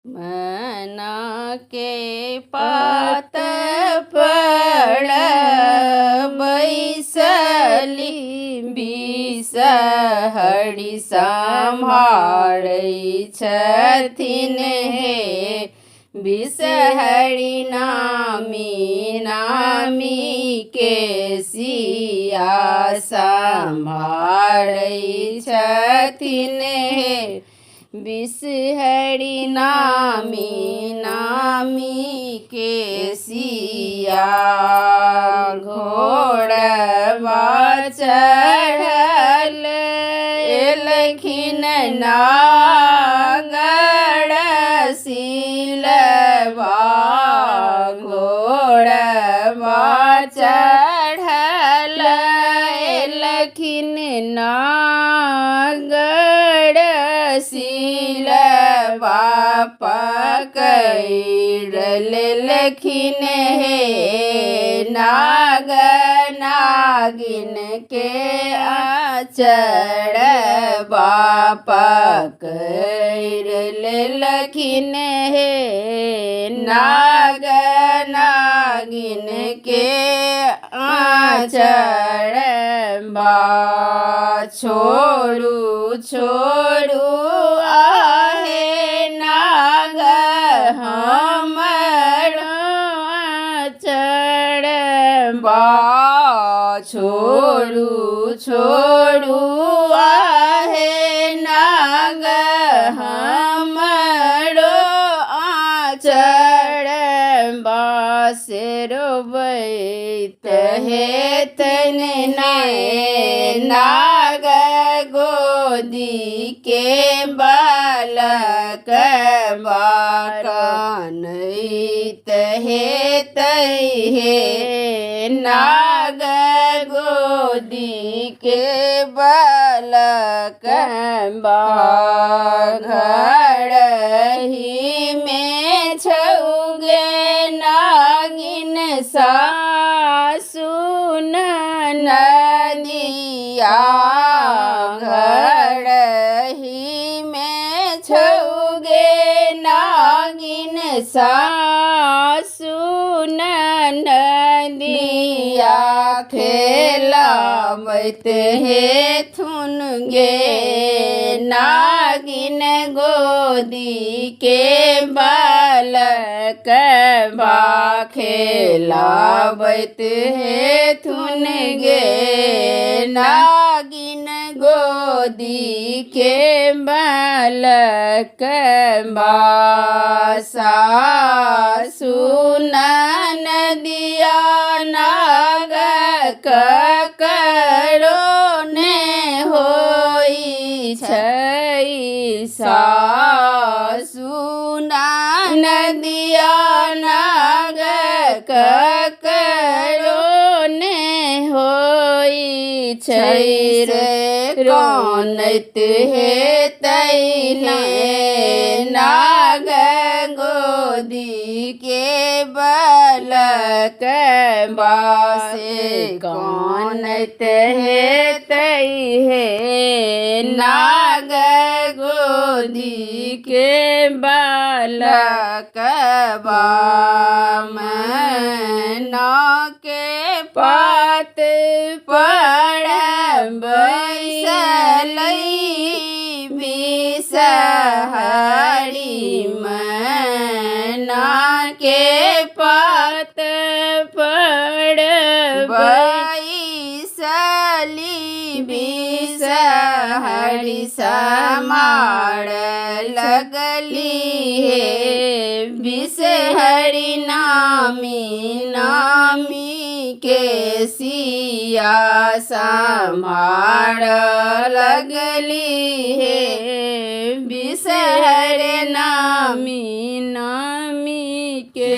मैना के पात पर बैसली बिसहरि सम्हारै छथिन हे। बिसहरि नामी नामी के सिया सम्हारै छथिन हे। बिसहरि नामी नामी के सिया घोड़बा चढ़ल एलखिन नागर सिलबा घोड़बा चढ़ल एलखिन नागर सिलबा पकड़ि लेलखिन हे। नाग नागिन के आचरबा पकड़ि लेलखिन हे। नाग नागिन के आचरबा छोड़ू छोड़ू आहे नाग हमर आचरबा छोड़ू छोड़ू आहे नाग हमरो आचरबा से रोबैत हेतन ने नाग गोदी के बालक कानैत हेतै हे। नाग गोदी के बालक घरही में छौगे नागिन सासु नदिया घरही में छौगे नागिन सासु नदिया खेलाबैत हेथुन गे नागिन गोदी के बालक बा खेलाबैत हेथुन गे नागिन गोदी के बालक बा सासु नदिया नाग ककरो ने होइ छै। सासु नदिया नाग ककरो ने होइ छै रे कानैत हेतै ने नाग गोदी के बालक बासे कानैत हेतै हे। नाग गोदी के बालक मैना के पात पर बैसलै बिसहरि मैना के पात पर बैसली बिसहरि समार लगली हे। बिसहरि नामी नामी के सिया सम्हार लगली हे। बिसहरि नामी नामी के